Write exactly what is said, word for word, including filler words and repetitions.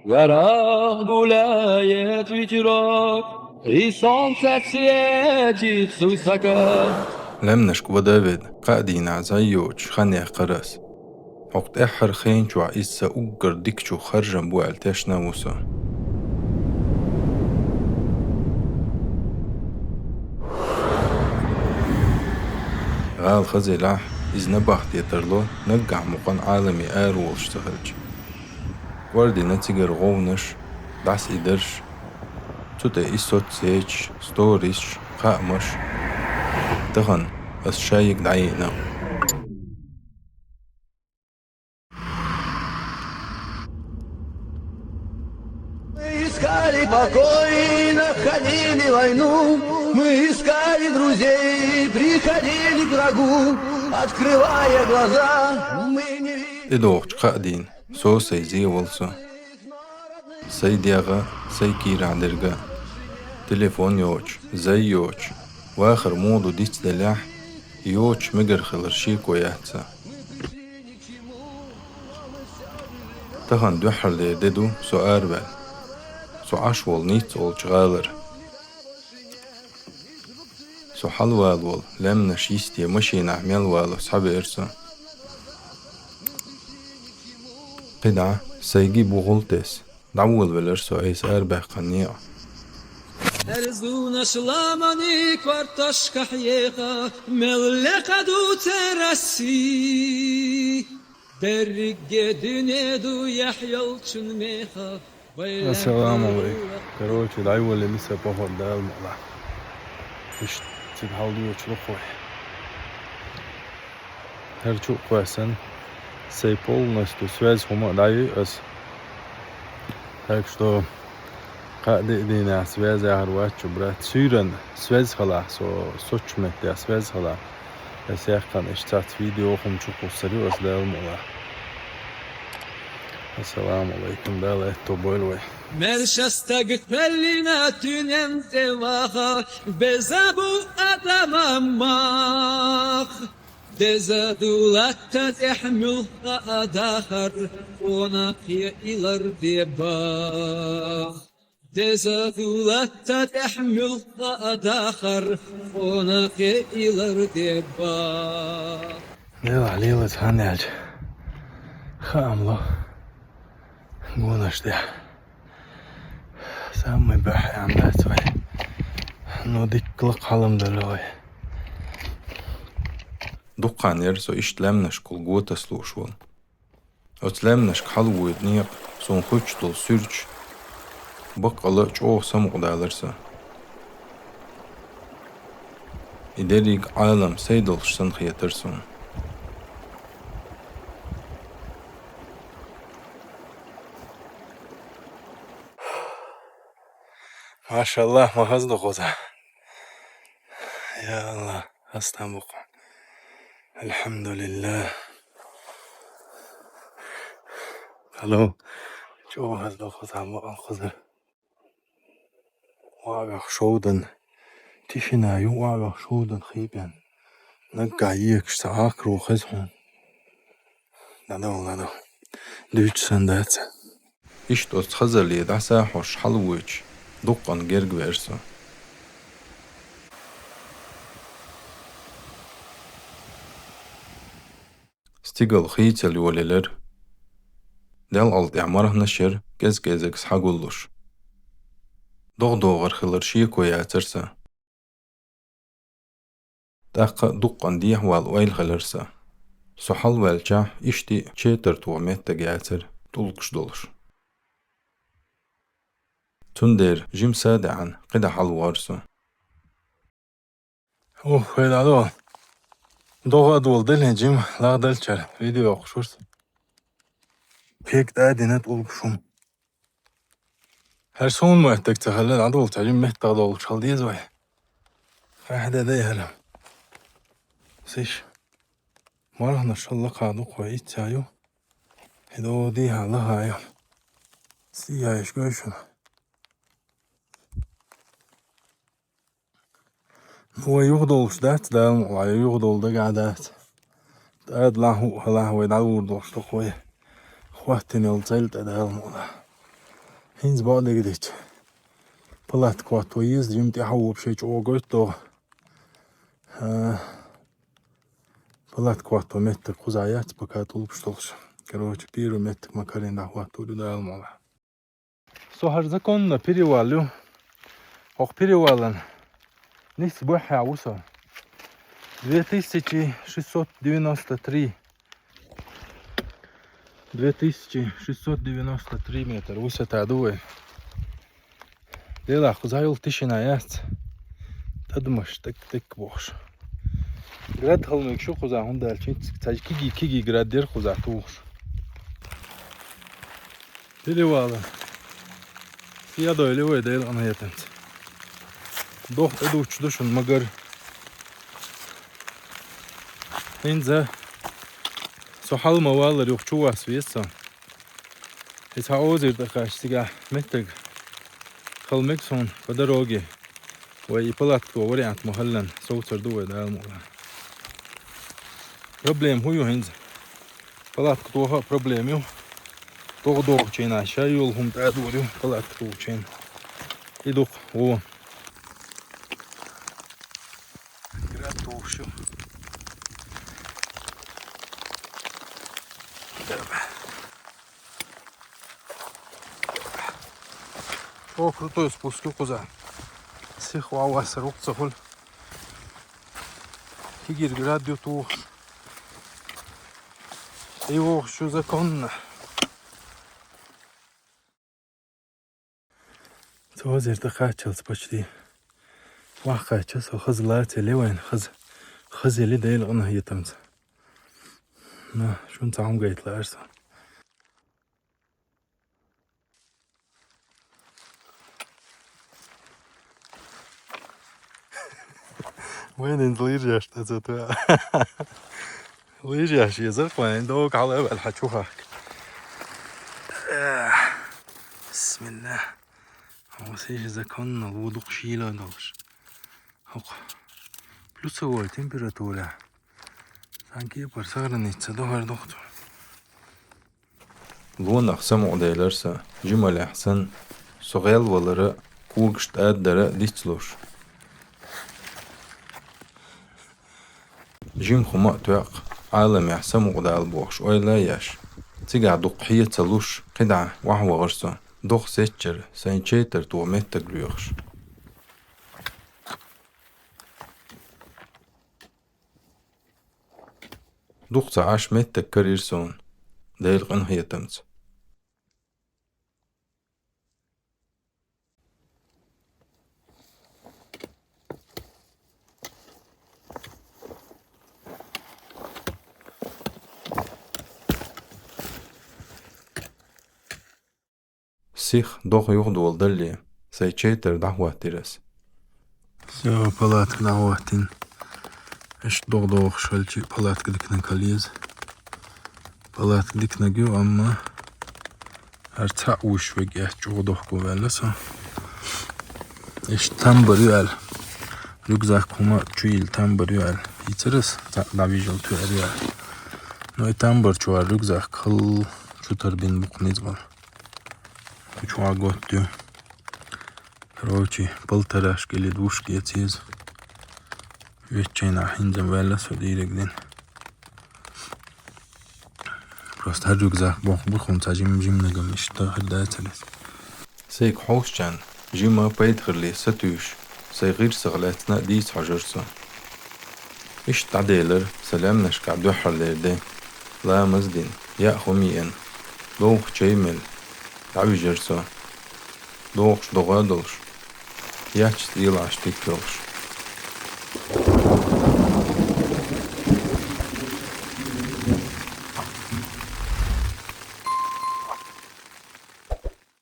Ярах гуляет ветерок, и солнце светит свысока. Лаьмнашка вада ведь, кхаа дийнахьа зӀай йоцуш хан яьккхира ас. ХӀокху тӀаьххьара хенан чохь иза сан уггар дикачух харжам бу аьлла тешна ву со. ГӀала хаза елахь, иза набахте тарло, наггахь мукъан Ӏаламе ара волуш ца хилча. КӀордина цигара гӀовнаш, дӀасаидарш, цу тӀе и соцсеташ, сторисаш, кхаамаш. Тахана ас шайиг дӀайиъна. Мы искали покойных, ходили войну, мы искали друзей, приходили к врагу, открывая глаза, мы не видели. И дохучу кхаа дийна, со сай зевал со. Сай дегӀ, сай кийрахь дерг. Телефон йоцуш, зӀай йоцуш, вахар муха ду дицделлехь, йоцуш мегар хилар шеко яц сан. Тахана дуьххьара дер де ду со араваьлла. Со Ӏаш волу Ницца олучу гӀалара. Со хьалавала волу лаьмнаш йисте машинахь мел вало схьавеара со. КхидӀа сайги бухал тесна, дӀаволавелира со айса арабаьккхина некъа. Хьерзунаш ламанийн корташкахь еха, мел лекха ду церан сий. Дерриге дуьне ду яхь йолчун меха. Ассаламу алейкум. Короче, дӀайолийна сан похӀар, Дала мукъ лахь. Иштта цига хьалдоьгӀучу лохой. ХӀара чу а кхоьссина, сайн полностью связь хӀума а дӀайуьй аса. Так что, кхаа-диъ дийнахь связь ахьар вац шу, брат. Суьйранна связь халахь, со соцчу меттехь связь халахь. Ас яьккхина иштта цхьацца видео хӀума чу кхуссур ю ас, Дала мукъ лахь. Ассаламу алейкум, Дала аьтто бойла вай. Мел ша стаг кхоьллина дуьнен тӀе ваха, беза бу адаман мах. Деза ду латта тӀехь муьлхха а дахар, къонахе илар де бах. Деза ду латта тӀехь муьлхха а дахар, къонахе илар де бах. Лела, лела, цхьаьна аьлча, хаам ло гонаш тӀехь. Самый бахьа ам дац вай. Но дикка лакха хьалам дара вай. Дуккха хан яра со иштта лаьмнашкахула го тасалуш волу. Оцу лаьмнашка хьалавоьду некъа, суна хуьттуш долу суьрташ, баккъала а чӀогӀа самукъадалара сан. И дерриг Ӏалам сай долуш санна хетара суна. Машаллах, ма хаза ду кхузахь. Я Аллах, хастам бу кху. Алхьамдулиллах. Хало, чӀогӀа хаза ду кхузахь, бакъал кхузара. ОӀа вех шовдан, тишина ю, оӀа вех шовдан хи бен. Наггахь екаш ца Ӏакаро хеза хьуна. ДӀадовла, дӀадовла. Дуьйцуш санна дац. Иштта оцу хазалле дӀасахьош хьалавоьдуш, дуккха хан герга веара со. Стигала хийцал йолаелира. Делкъал тӀехь марханаш яра, кӀез-кӀезиг схьагуллуш. ДогӀа-догӀар хилар шеко яцара сан. ТӀаккха а дуккха хан дехьавала ойла хилира сан. Со хьалаваьллачохь иштта а четар тоха меттиг яцара, тӀулгаш долуш. Цундела жима са а даьӀна, кхидӀа хьалавахара со. Ух, хӀай дӀадо. ДогӀа а доладелла хӀинца жима, лагӀдалчара видео йоккхуш вара со. Пек тӀадина тӀулгаш хӀума. ХӀара суна меттиг ца хилла, дӀадолча жима меттах долуш хила деза вай. Ахьа де дай хӀара. Сиш. Марханаш шалла кхаа дукха вай ицця ю. ХӀидо дийхьа лаха ю. Сияйш гой шуна. Ну, вай юхадолуш дац, Дала мукъ лахь, юхадолу дагахь дац. ТӀадалахь хӀуъа хилахь, вай дӀалур долуш ду-кх вай. ХӀоттина йолу цӀел тӀе, Дала мукъ лахь. ХӀинца бакъдерг дийцича, палатка хӀотто еза, жима тӀаьхьа вообще чӀоагӀа гойту догӀа. А, палатка хӀотто меттиг кхузахь яц, пока тӀулгаш долуш. Короче, первый меттиг ма карийна дӀахӀотто ду Дала мукъ лахь. Со хӀара законно перевал ю. ХӀокху перевалан ницца буххьехь ву со. Две тысячи шестьсот девяносто три. Две тысячи шестьсот девяносто три метр высота ду вай. Делахь кхузахь йолу тишина яц. ТӀадамаш тӀек-тӀек бохуш. Град хала мегаш ю кхузахь, хӀунда аьлча цхьа киги-киги град дера кхузахь тухуш. Перевала. Седойли вай Делан къинхетамца. Дохка тӀедуттуш ду шуна, магар. ХӀинца со хьала ма валлара юха чу вас веза со. И цхьа озера тӀекхаччалц цигахь меттиг хала мега суна по дороге. Вай и палатка тоха вариант ма хиллина, совцур ду вай Дала мукъ лахь. Проблема хӀун ю хӀинца? Палатка тоха а проблема ю. ДогӀа дохучу хенахь ша йолу хӀума тӀе а дора ю палатка тухучу хенахь. И дукха вон. Град тухуш ю. О, крутой спуск ю кхузахь. Сиха ван вассар ву-кх ца хуьлу. Кигира град ю тухуш. И вохуш ю законно. Цо озера тӀекхаччалц почти. Вахкхаччалц со хаза лаца елли вайна, хаза, хаза елли Делан къинхетамца. Но, шуна цхьа хӀума гайта лаьара со. Вайна хӀинца лыжаш тӀе ца тоьа. Лыжаш езарх вайн догӀа хьала а ваьлла хьан чу хахка. Эх, бисмиллах. Хьо сиша законно ло дукха шийла долуш. ХӀокху плюсовой температура. Цхьана кепара сохраниться ду хӀара дохтур. Лонах самукъаделира сан, жималехь санна, со гӀел валара, когаш тӀаддара дицлуш. Жима хӀума а тоьхна, Ӏаламехь самукъадала бохуш ойла а еш, цигахь дукха хье ца луш, кхидӀа охьавахара со, догӀа сецчара сайн чайтар тоха меттиг лоьхуш. Дукха ца Ӏаш меттиг карийра суна, Делан къинхетамца. Сиха догӀа юхадоладале, сайн чайтар дӀахӀоттийра ас. Всё, палатка дӀахӀоттийна. Иштта догӀа дохуш хилча, палатка диканиг хила еза. Палатка диканиг ю, амма хӀара цхьаъ вуьйш верг эцна чӀогӀа дохко ваьлла со. Иштта тамбар ю аьлла. Рюкзак хӀума чу йилла тамбар ю аьлла. Йийцира ас, цхьаъ дӀавижал тоьар ю аьлла. Но и тамбар чу хӀара рюкзак хала чу тарбина бу-кх низбала. Кху чохь готта ю. Короче, полторашка или двушка эца еза. Веччайна хӀинца ваьлла со дийриг дина. Просто хӀара рюкзак боху бу хӀума цхьа жим-, жимнагам иштта хир дацара иза. Сайга хьовсучарна жима пайда хиларе сатуьйсуш, сайн гӀирсах лаьцна а дийца хьожура со. Иштта дӀаделира сан лаьмнашкахь дуьххьарлера де, ламаз а дина, яа хӀума а еана, довха чай а мелла, дӀавижира со. ДогӀуш догӀа а долуш, яц цӀийла Ӏаш дика йолуш.